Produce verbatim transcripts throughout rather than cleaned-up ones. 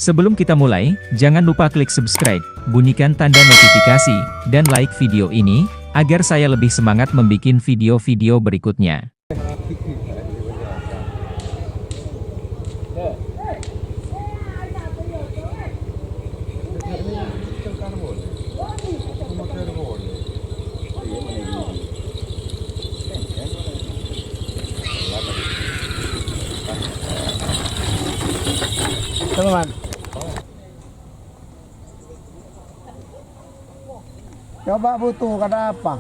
Sebelum kita mulai, jangan lupa klik subscribe, bunyikan tanda notifikasi, dan like video ini, agar saya lebih semangat membuat video-video berikutnya. Teman. Coba butuh, kata apa?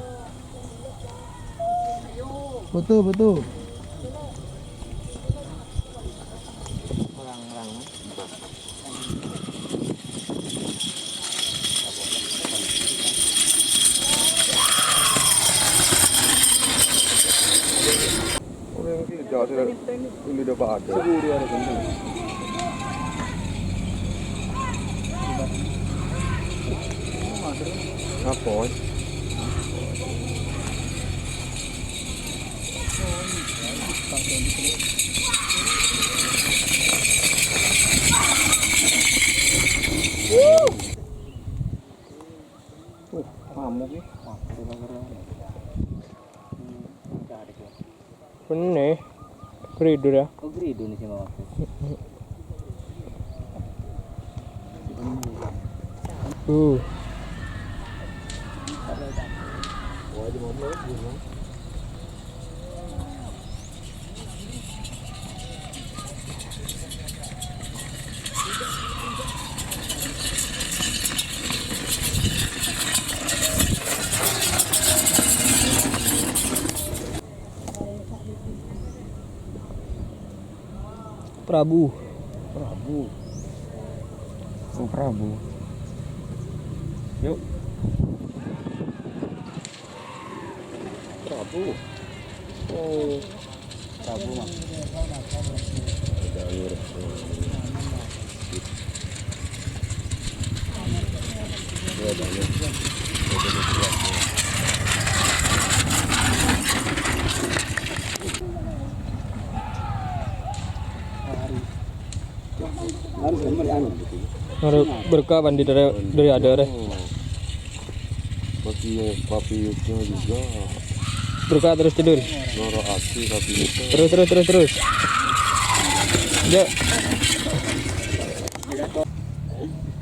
Butuh, butuh. Orèng sè jâ' sè ini dâpa' ada. Apa, woy? Uh, pamuk nih. Bener. Geridu ya. Oh, geridu nih sih, Mas. Uh. Prabu. Prabu. Oh, Prabu. Yuk. Prabu. Oh, Prabu, Mas. Harus berkah, Bandi, dari, dari ada, deh. Papi, papi Yusnya juga. Berkah terus tidur. Loro ati papi Yusnya. Terus, terus, terus, terus. Yuk.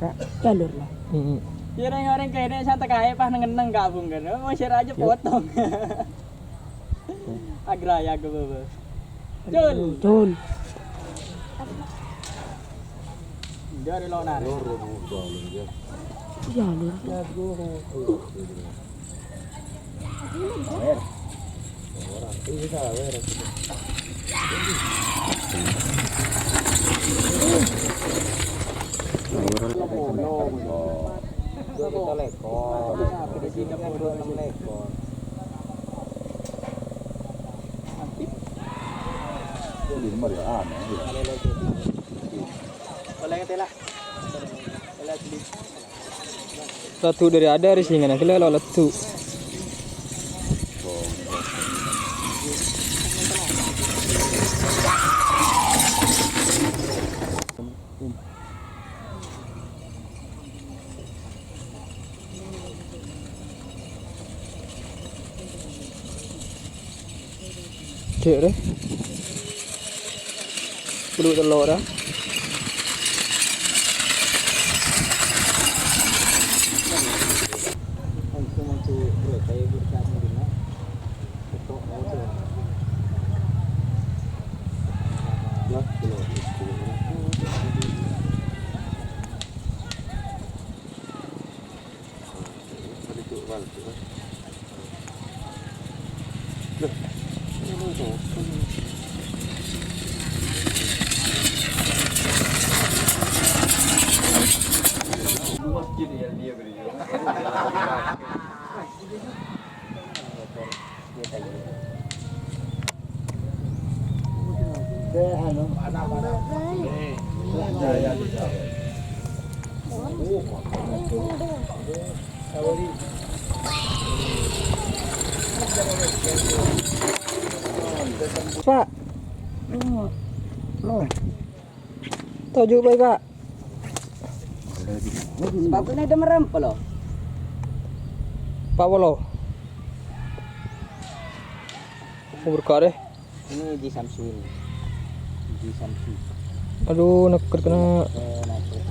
Kak. Jalur lah. Mm-mm. Ya, rèng-orèng kènè' santai aè pas neng-enneng, Kak Bung, kan. Mau share aja potong. Agraya ke bawah. Cul. Cul. Dari lo nari. Iya, lur. Kita lekor. Kita lekor. Di rumah dia aneh, ya. Boleh ngerti lah. Boleh beli. Laddu dari ada, dari sini, nah, gila lo laddu. Cek deh. Belum telur dah. Pak. Toju', Pak, Pak. Sepatuna dâ' merrem polo. Pa' polo. Umur karè. Ini Ji Samsu ini. Ji Samsu. Aduh, nèkèr kèna. Eh, nèkèr.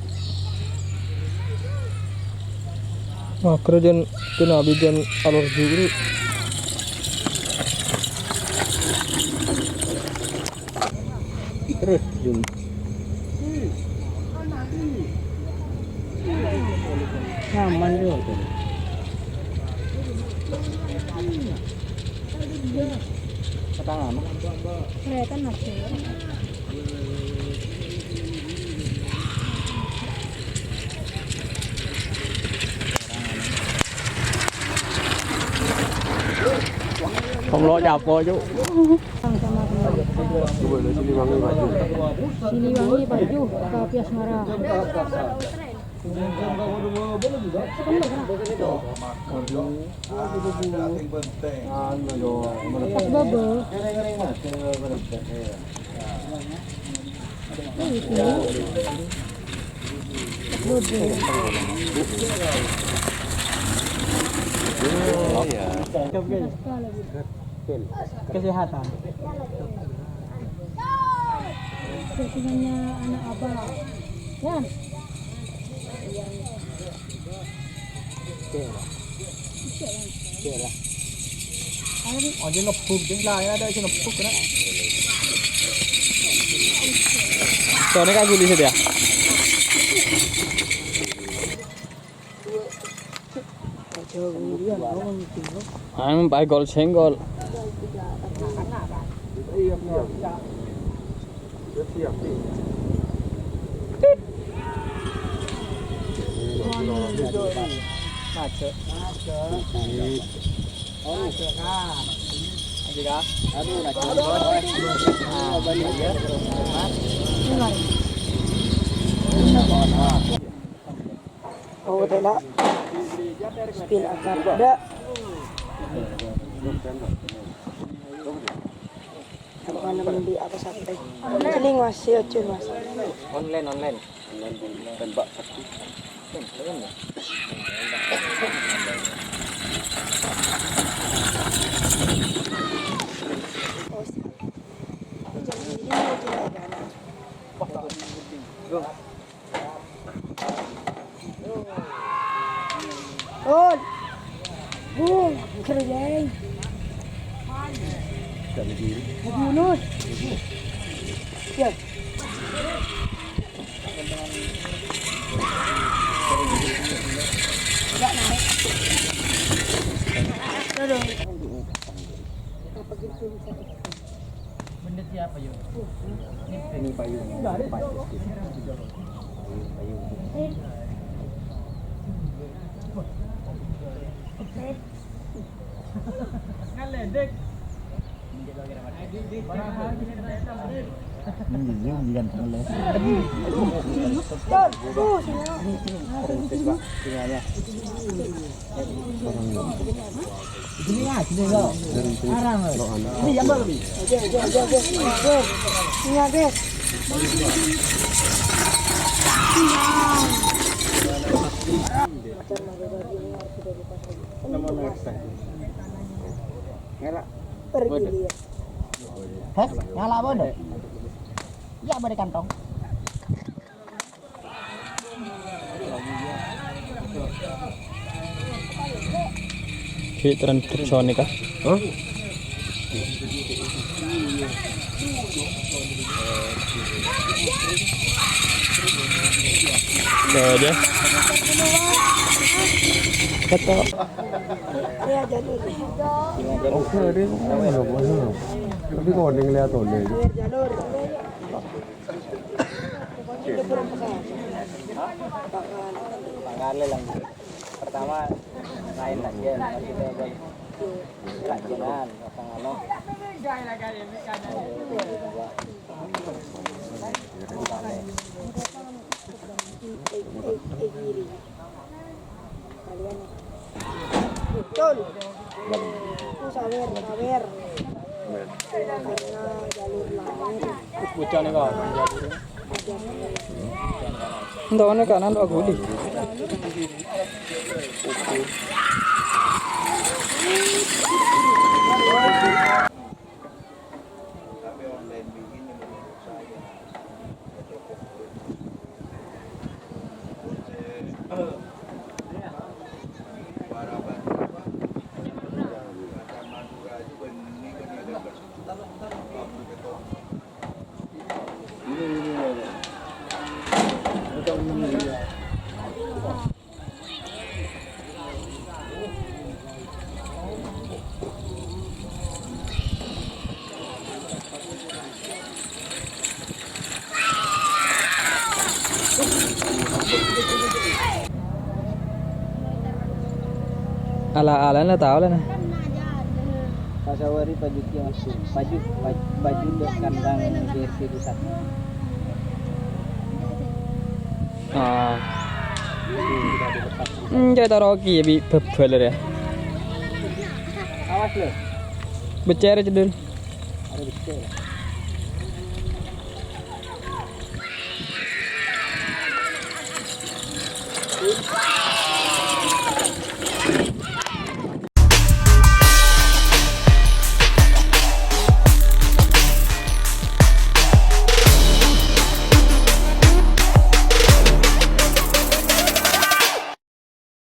Wah, kerjaan kèna bijan alor juru. Terus, Jun. Nyaman juga tuh. Sekarang apa? Kelihatan masih. Pemlo capo, Cuk. Siliwangi Paju, Kapiasmara. Pas Baba. Kesehatan. Kesehatan anak abang. Yan. Oke lah. Oke lah. Ayo, ngebuk deh lah, ya ada sing ngebuk, kena. Soalnya kan guli saja. Ang pakai gol senggol. Oh, tela. Spill akar. Dah. Apa namanya di apa sampai? Celing, Mas, ya, Cun, Mas. Online, online. Online tembak sakti. Ol. Bung, kerjaan. Haji Yunus. Ya. Enggak naik. Aduh. Apa gitu? Bendera siapa, yo? Ini payung. Payung, payung. Ngeledek. Ini juga ngeledek. Sini ya, sini, Bro. Arang, Bro. Ini yang baru, nih. Oke, oke, oke, oke. Ini, oke. Ngelak. Pergi dia. Hah? Ngelak apa, Dok? Iya, apa di kantong? Ki tren Tucson nih kah? Hah? Tuh aja. Kata. Iya, jadi. Oke, deh. Tapi kau ada ngeliat oleh. Iya, jalur. Pangkale lang. Pertama lain lagi, maksudnya kan kerajinan, apa ngono. Betul. Itu sawer, sawer. Karena jalur laut. Bocah nih, Pak. Entah mana kanan, aku di. Ala-ala la tao la, nah. Pasawari paju kios, paju, paj-, paju dek kandang B R T pusat. Ah. Enjâ' taro ki bi' bâbâl rè. Awas, lho. Beccèr, cedul. Ada beccèr.